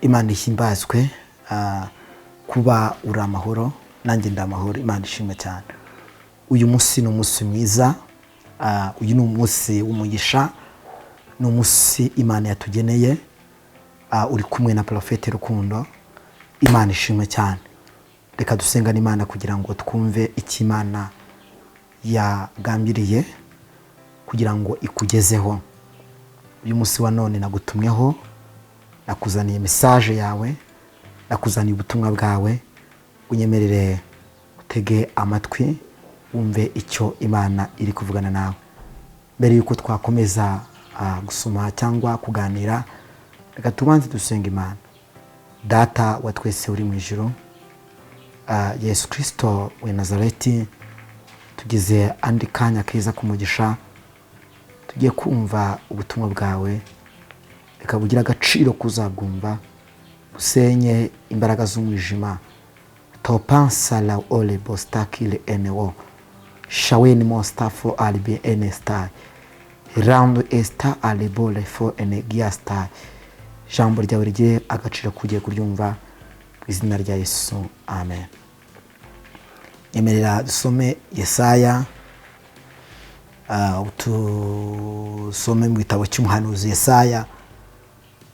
Imana ihimbazwe. Kuba uri amahoro, nanjye ndi amahoro. Imana ishimwe cyane. Uyu munsi ni umunsi mwiza. Uyu ni umunsi w'umugisha, ni umunsi Imana yatugeneye. Uri kumwe na Porofete Rukundo. Imana ishimwe cyane. Reka dusengane Imana kugira ngo twumve icyo Imana yagambiriye kugira ngo ikugezeho. Uyu munsi wa none nagutumweho, nakuzaniye message yawe, nakuzaniye ubutumwa bwawe. Unyemerere utege amatwi, wumve icyo Imana iri kuvugana nawe. Mbere y'uko twakomeza gusoma cyangwa kuganira, reka tubanze dusenga Imana. Data wa twese uri mu ijuru, Yesu Kirisito we Nazareti, tugize andi kanya keza k'umugisha, tugiye kumva ubutumwa bwawe. Reka bugire agaciro kuzabwumva, busenye imbaraga z'umwijima. Topansala ole bostakile enewo shaweni mostafo alibi enestai rando esta alebole fo enegiastai. Ijambo ryawe rigire agaciro kugiye kuryumva, mu izina rya Yesu, amen. Nyemerera dusome Yesaya, tusome mu gitabo cy'umuhanuzi Yesaya,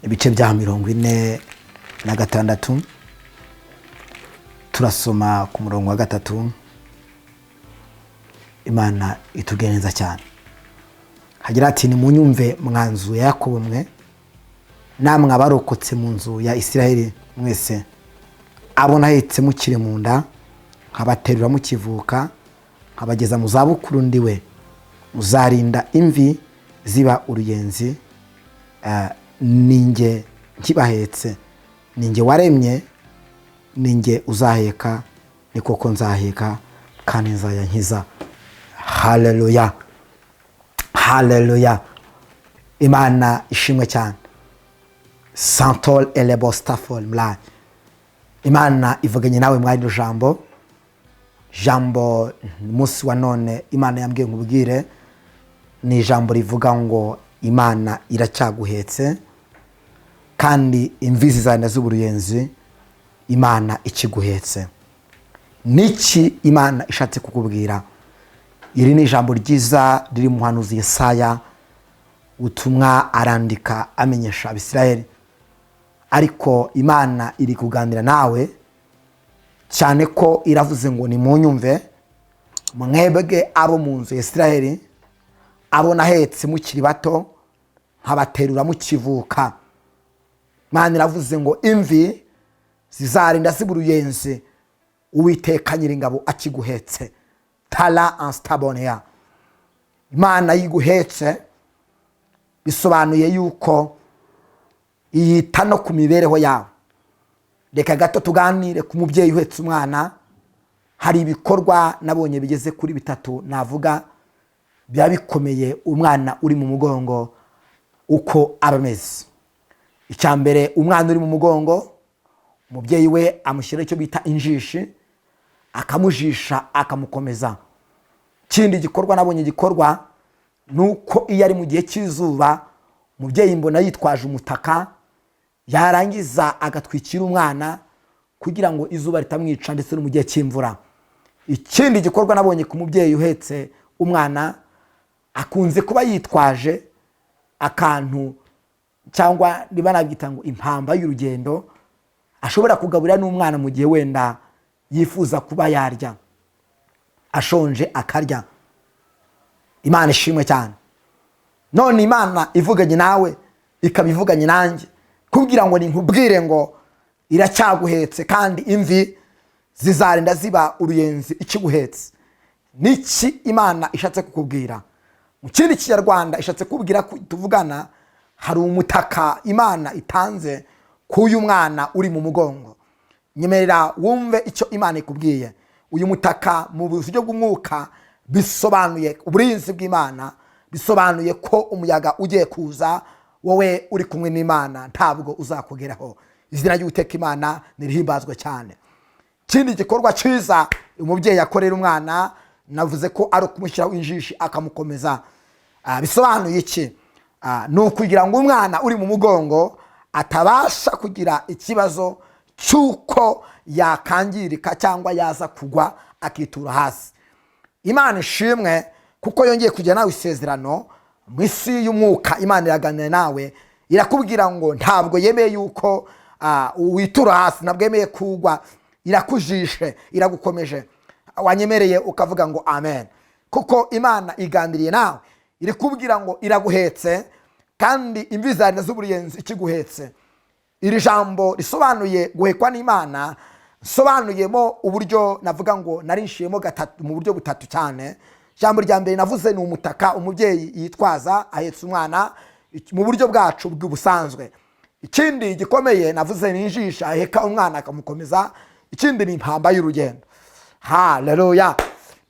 ibice bya 46. Turasoma ku murongo wa 3. Imana itubwiye neza cyane. Hagira ati: "Nimunyumve, mwa nzu ya Yakobo mwe, namwe abarokotse mu nzu ya Isiraheli mwese, abo nahetse mukiri mu nda, nkabaterura mukivuka, nkabageza mu zabukuru, ndiwe. Muzarinda imvi ziba uruyenzi, ninjye nkibahetse. Ninjye waremye, ninjye uzaheka, ni koko nzaheka kandi nzayankiza." Haleluya, haleluya! Imana ishimwe cyane. Santol elebostafol mlayi. Imana ivuganye nawe mwari rino jambo. Umunsi wa none Imana yambwiye nkubwire, ni ijambo rivuga ngo Imana iracyaguhetse kandi imvi zizana z'uburuyenzi Imana ikiguhetse. Niki Imana ishatse kukubwira? Iri ni ijambo ryiza riri mu muhanuzi Yesaya. Ubutumwa arandika amenyesha Abisirayeli, ariko Imana iri kuganira nawe cyane ko iravuze ngo: "Nimunyumve, mwebwe abo mu nzu ya Isirayeli, abo nahetse mukiri bato, nkabaterura mukivuka." Imana iravuze ngo imvi zizarinda ziba uruyenzi Uwiteka Nyiringabo akiguhetse. Tara ansitaboneya. Imana yiguhetse bisobanuye yuko yita no ku mibereho yawe. Reka gato tuganire ku mubyeyi uhetse umwana. Hari ibikorwa nabonye bigeze kuri bitatu navuga biba bikomeye umwana uri mu mugongo uko aba ameze. Icya mbere, umwana uri mu mugongo, umubyeyi we amushyiraho icyo bita injishi, akamujisha, akamukomeza. Ikindi gikorwa nabonye gikorwa ni uko iyo ari mu gihe cy'izuba, umubyeyi mbona yitwaje umutaka, yarangiza agatwikira umwana kugira ngo izuba ritamwica, ndetse no mu gihe cy'imvura. Ikindi gikorwa nabonye ku mubyeyi uhetse umwana, akunze kuba yitwaje akantu, cyangwa niba nabyita ngo impamba y'urugendo, ashobora kugaburira n'umwana mu gihe wenda yifuza kuba yarya, ashonje akarya. Imana ishimwe cyane. None Imana ivuganye nawe, ikaba ivuganye nanjye kubwira ngo ninkubwire ngo iracyaguhetse kandi imvi zizarinda ziba uruyenzi ikiguhetse. Niki Imana ishatse kukubwira? Mu kindi Kinyarwanda ishatse kubwira ko tuvugana hari umutaka Imana itanze k'uyu mwana uri mu mugongo. Nyemerera wumve icyo Imana ikubwiye. Uyu mutaka mu buryo bw'umwuka bisobanuye uburinzi bw'Imana, bisobanuye ko umuyaga ugiye kuza, wowe uri kumwe n'Imana ntabwo uzakugeraho. Izina ry'Uwiteka Imana nirihimbazwe cyane. Ikindi gikorwa cyiza umubyeyi akorera umwana, navuze ko ari ukumushyiraho injishi akamukomeza. Bisobanuye iki? Ni ukugira ngo umwana uri mu mugongo Atabasha kugira ikibazo cy'uko yakangirika cyangwa yaza kugwa akitura hasi. Imana ishimwe kuko yongeye kujya nawe isezerano mu isi y'umwuka. Imana iraganira nawe, irakubwira ngo ntabwo yemeye yuko witura hasi, ntabwo yemeye kugwa, irakujishe, iragukomeje. Wanyemereye ukavuga ngo amen, kuko Imana iganiriye nawe, iri kubwira ngo iraguhetse kandi imvi zawe z'ubuyenzi ikiguhetse. Iri jambo risobanuye guhekwa n'Imana, nsobanuyemo uburyo navuga ngo narinshiyemo gatatu, mu buryo butatu cyane. Ijambo rya mbere navuze ni umutaka umubyeyi yitwaza ahetse umwana mu buryo bwacu bw'ubusanzwe. Ikindi gikomeye navuze ni injisha aheka umwana akamukomeza. Ikindi ni impamba y'urugendo. Haleluya!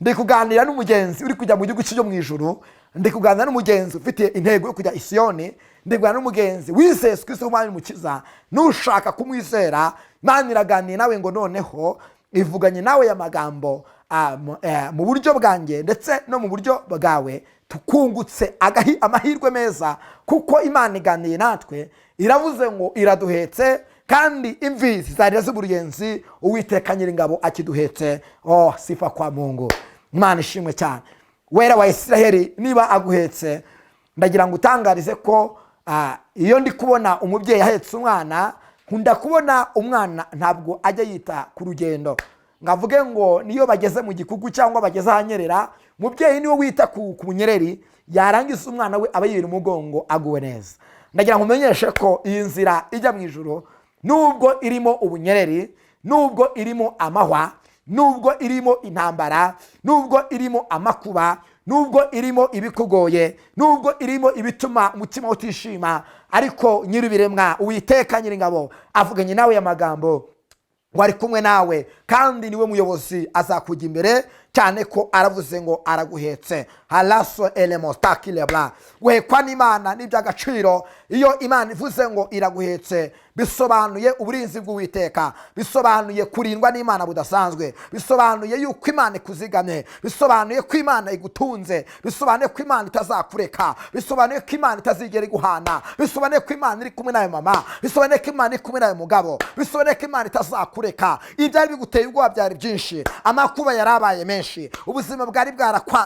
Ndi kuganira n'umugenzi uri kujya mu gihugu cyo mu ijuru, ndi kuganira n'umugenzi ufite intego yo kujya i Siyoni, ndi kuganira n'umugenzi wizeye Yesu Kristo nk'Umwami Mukiza n'ushaka kumwizera. Imana iraganira nawe ngo noneho ivuganye nawe aya magambo mu buryo bwanjye ndetse no mu buryo bwawe. Tukungutse amahirwe meza kuko Imana iganiye natwe, iravuze ngo iraduhetse kandi imvi zizarira z'uburuyenzi, Uwiteka Nyiringabo akiduhetse. Oh, sifa kwa Mungu! Imana ishimwe cyane. Wera wa Isiraheli niba aguhetse, ndagira ngo utangarize ko iyo ndi kubona umubyeyi ahetse umwana, nkunda kubona umwana ntabwo ajya yita ku rugendo ngo avuge ngo niyo bageze mu gikuku cyangwa bageze ahanyerera. Umubyeyi niwe wita ku bunyereri, yarangiza umwana we aba yibera umugongo aguwe neza. Ndagira ngo umenyeshe ko iyi nzira ijya mu ijuru, nubwo irimo ubunyereri, nubwo irimo amahwa, nubwo irimo intambara, nubwo irimo amakuba, nubwo irimo ibikugoye, nubwo irimo ibituma umutima utishima, ariko Nyir'ibiremwa Uwiteka Nyiringabo avuganye nawe amagambo ngo ari kumwe nawe kandi niwe muyobozi, azakujya imbere, cyane ko aravuze ngo araguhetse. Haraso elemostakilebra. Guhekwa n'Imana ni iby'agaciro. Iyo Imana ivuze ngo iraguhetse, bisobanuye uburinzi bw'Uwiteka, bisobanuye kurindwa n'Imana budasanzwe, bisobanuye yuko Imana ikuzigamye, bisobanuye ko Imana igutunze, bisobanuye ko Imana itazakureka, bisobanuye ko Imana itazigera iguhana, bisobanuye ko Imana iri kumwe nawe mama, bisobanuye ko Imana iri kumwe nawe mugabo, bisobanuye ko Imana itazakureka. Ibyari biguteye ubwoba byari byinshi, amakuba yarabaye menshi, ubuzima bwari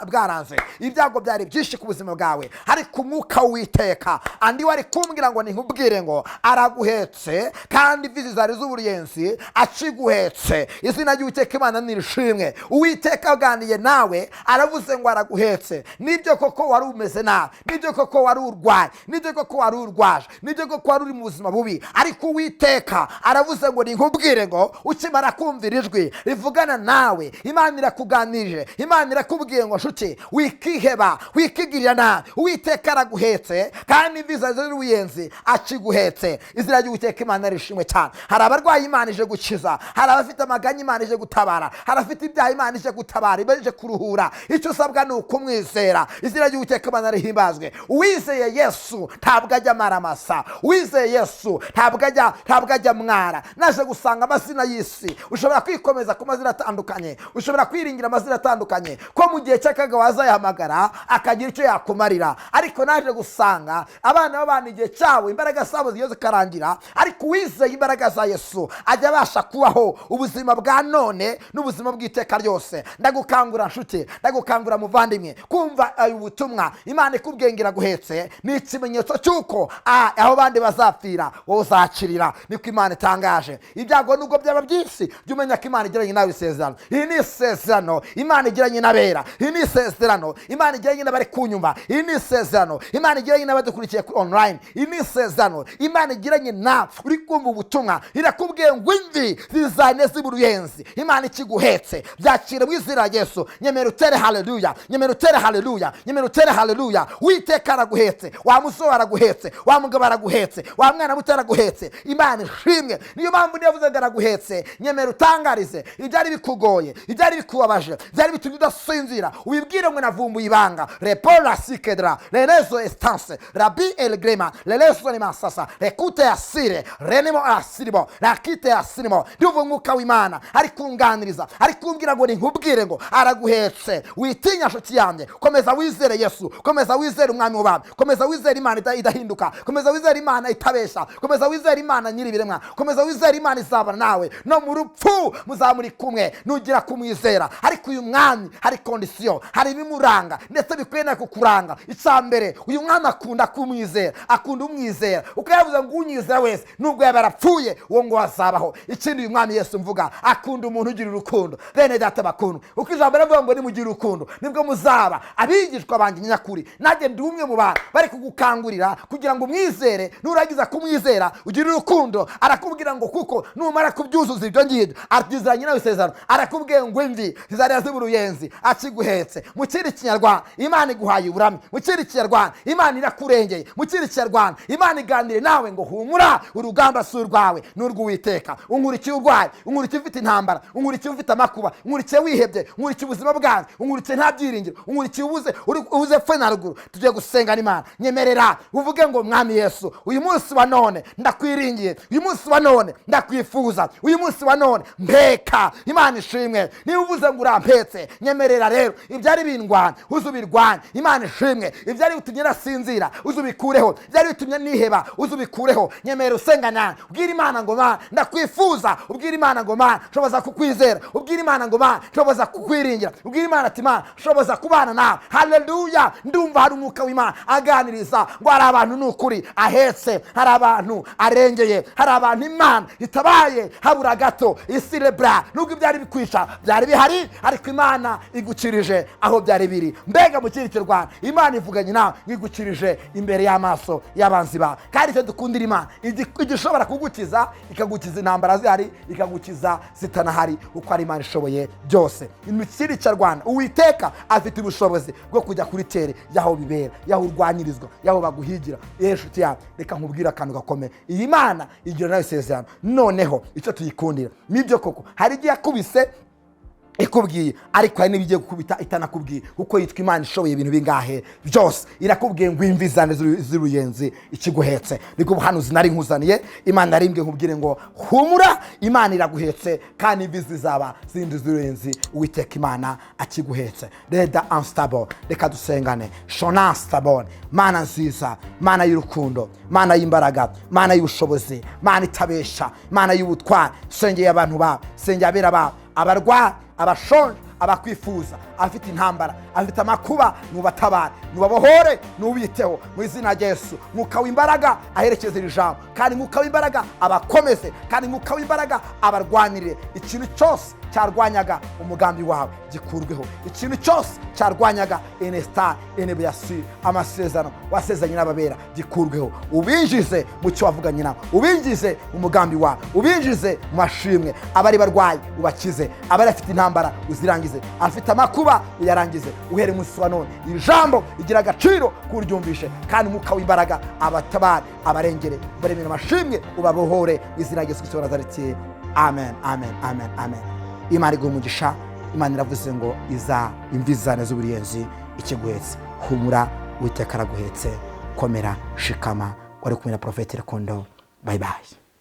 bwaranze, ibyago byari byinshi ku buzima bwawe, ariko umwuka w'Uwiteka andi wari kumbwira ngo ninkubwire ngo araguhetse kandi imvi zari z'ubuyenzi akiguhetse. Izina ry'Uwiteka Imana nirishimwe. Uwiteka aganiriye nawe, aravuze ngo araguhetse. Nibyo koko wari umeze nabi, nibyo koko wari urwaye, nibyo koko wari urwaje, nibyo koko wari uri mu buzima bubi, ariko Uwiteka aravuze ngo ninkubwire ngo ukimara kumvira ijwi rivugana nawe, Imana irakuganirije, Imana irakubwiye ngo nshuti, wikiheba, wikigirira nabi, Uwiteka araguhetse kandi imvi zawe z'uruyenzi akiguhetse. Izina ry'Uwiteka Imana rishimwe cyane. Hari abarwayi Imana ije gukiza, hari abafite amaganya Imana ije gutabara, hari abafite ibyaha Imana ije gutabara, ije kuruhura. Icyo usabwa ni ukumwizera. Izina ry'Uwiteka Imana rihimbazwe. Uwizeye Yesu ntabwo ajya amaramasa, uwizeye Yesu ntabwo ajya mwara. Naje gusanga amazina y'isi, ushobora kwikomeza ku mazina atandukanye, ushobora kwiringira amazina atandukanye ko mu gihe cy'akaga wazayahamagara akagira icyo yakumarira, ariko naje gusanga abana b'abantu igihe cyabo imbaraga zabo zigiye zikarangira, ariko uwizeye imbaraga za Yesu ajya abasha kubaho ubuzima bwa none n'ubuzima bw'iteka ryose. Ndagukangura nshuti, ndagukangura muvandimwe, kumva ubu butumwa Imana ikubwiye ngo iraguhetse ni ikimenyetso cy'uko aho bandi bazapfira wowe uzakirira. Niko Imana itangaje. Ibyago nubwo byaba byinshi, jya umenya ko Imana igiranye nawe isezerano. Iri ni isezerano Imana igiranye n'abera, iri ni isezerano Imana igiranye n'abari kunyumva, iri ni isezerano Imana igiranye n'abadukurikiye kuri online, iri ni isezerano Imana igiranye nawe uri kumva ubutumwa. Irakubwiye ngo imvi zizane z'uburuyenzi, Imana ikiguhetse. Byakire mu izina rya Yesu. Nyemera utere haleluya, nyemera utere haleluya, nyemera utere haleluya. Uwiteka araguhetse, wa musore araguhetse, wa mugabo araguhetse, wa mwana muto araguhetse. Imana ishimwe. Niyo mpamvu niyo yavuze ngo araguhetse, nyemera utangarize ibyari bikugoye, ibyari bikubabaje. bikubabaje, byari bitumye udasinzira, ubibwire ngo navumbuye ibanga. Repola sikedra rerezo estanse rabi elgrema rerezo nemasasa rekute asire renemo asirimo rakite asirimo. Ndumva umwuka w'Imana ari kunganiriza, ari kumbwira ngo ninkubwire ngo araguhetse. Witinya nshuti yanjye, komeza wizere Yesu, komeza wizere umwami w'abami, komeza wizere Imana idahinduka, komeza wizere Imana itabesha, komeza wizere Imana nyir'ibiremwa, komeza wizere Imana izabana nawe no mu rupfu muzamuri kumwe nugira kumwizera. Ariko uyu mwami hari condition, hari ibimuranga ndetse bikwiye no kukuranga. Icya mbere, uyu mwami akunda kumwizera, akunda umwizera, uko yavuze ngo unyizera wese nubwo yaba yarapfuye uwo ngo azabaho. Ikindi uyu mwami Yesu mvuga akunda umuntu ugira urukundo. Bene data bakundwa, uko ijambo rivuga ngo nimugire urukundo nibwo muzaba abigishwa banjye nyakuri. Nanjye ndi umwe mu bantu bari kugukangurira kugira ngo umwizere, nurangiza kumwizera ugire urukundo. Arakubwira ngo kuko numara kubyuzuza ibyo ngibyo, abyizeranye nawe isezerano, arakubwiye ngo imvi zizarira ziba uruyenzi akiguhetse. Mu kindi kinyarwanda Imana iguhaye uburame, mu kindi kinyarwanda Imana irakurengeye, mu kindi kinyarwanda Imana iganire nawe ngo humura, urugamba si urwawe ni urw'Uwiteka. Unkurikiye urwaye, unkurikiye ufite intambara, unkurikiye ufite amakuba, unkurikiye wihebye, unkurikiye ubuzima bwanjye, unkurikiye nta byiringiro, unkurikiye ubuze pfe na ruguru. Tugiye gusengana Imana. Nyemerera uvuge ngo mwami Yesu, uyu munsi wa none ndakwiringiye, uyu munsi wa none ndakwifuza, uyu munsi wa none mpeka. Imana ishimwe. Niba uvuze ngo urampetse, nyemerera rero ibyari bindwanya uzubirwanya. Imana ishimwe. Ibyari bitumye nasinzira uzubikureho, ibyari bitumye niheba uzubikureho. Nyemerera usengana, ubwira Imana ngo Mana ndakwifuza, ubwira Imana ngo Mana nshoboza kukwizera, ubwira Imana ngo Mana nshoboza kukwiringira, ubwira Imana ati Mana nshoboza kubana nawe. Haleluya. Ndumva hari umwuka w'Imana aganiriza ngo hari abantu nukuri ahetse, hari abantu arengeye, hari abantu Imana itabaye habura gato isirebra. Nubwo ibyari bikwica byari bihari, ariko Imana igukirije aho byari biri. Mbega mu kindi Rwanda Imana ivuganye nawe igukirije imbere y'amaso y'abanzi bawe. Kandi icyo dukundira Imana, igishobora kugukiza, ikagukiza intambara zihari, ikagukiza zitanahari, uko ari Imana ishoboye byose. Mu kindi Rwanda Uwiteka afite ubushobozi bwo kujya kuri tere y'aho bibera, y'aho urwanyirizwa, y'aho baguhigira. Nshuti yawe, reka nkubwire akantu gakomeye. Iyi Mana igira nawe isezerano. Noneho icyo tuyikundira nibyo koko, hari igihe yakubise ikubwiye, ariko hari n'ibigiye gukubita itanakubwiye, kuko yitwa Imana ishoboye ibintu bingahe byose. Irakubwiye ngo imvi zane z'uruyenzi ikiguhetse. Nibwo buhanuzi nari nkuzaniye. Imana yarimbwiye nkubwire ngo humura, Imana iraguhetse, kandi imvi zizaba zindi z'uruyenzi Uwiteka Imana akiguhetse. Reda unstable. Reka dusengane. Shona unstable. Mana nziza, Mana y'urukundo, Mana y'imbaraga, Mana y'ubushobozi, Mana itabesha, Mana y'ubutwari, sengeye abantu bawe, sengeye abera bawe, abarwayi, abashonje, abakwifuza, afite intambara, afite amakuba, nubatabare, nubabohore, nubiteho mu izina rya Yesu. Mwuka w'imbaraga aherekeze iri jambo, kandi mwuka w'imbaraga abakomeze, kandi mwuka w'imbaraga abarwanirire. Ikintu cyose cyarwanyaga umugambi wawe gikurweho, ikintu cyose cyarwanyaga enestar enebyasi amasezerano wasezeranye n'ababera gikurweho. Ubinjize mu cyo wavuganye nabo, ubinjize mu mugambi wawe, ubinjize mu mashimwe. Abari barwayi ubakize, abari afite intambara uzirangize, afite amakuba uyarangize. Uhere umunsi wa none ijambo igira agaciro kuryumvishe, kandi umwuka w'imbaraga abatabare, abarengere, baremere amashimwe, ubabohore mu izina rya Yesu Kristo wa Nazareti. Amen, amen, amen, amen. Imana iguhe umugisha. Imana iravuze ngo iza imvi zane z'ubuyenzi ikiguhetse. Humura, Uwiteka araguhetse. Komera, shikama. Wari kumwe na Prophet Rukundo. Bye bye.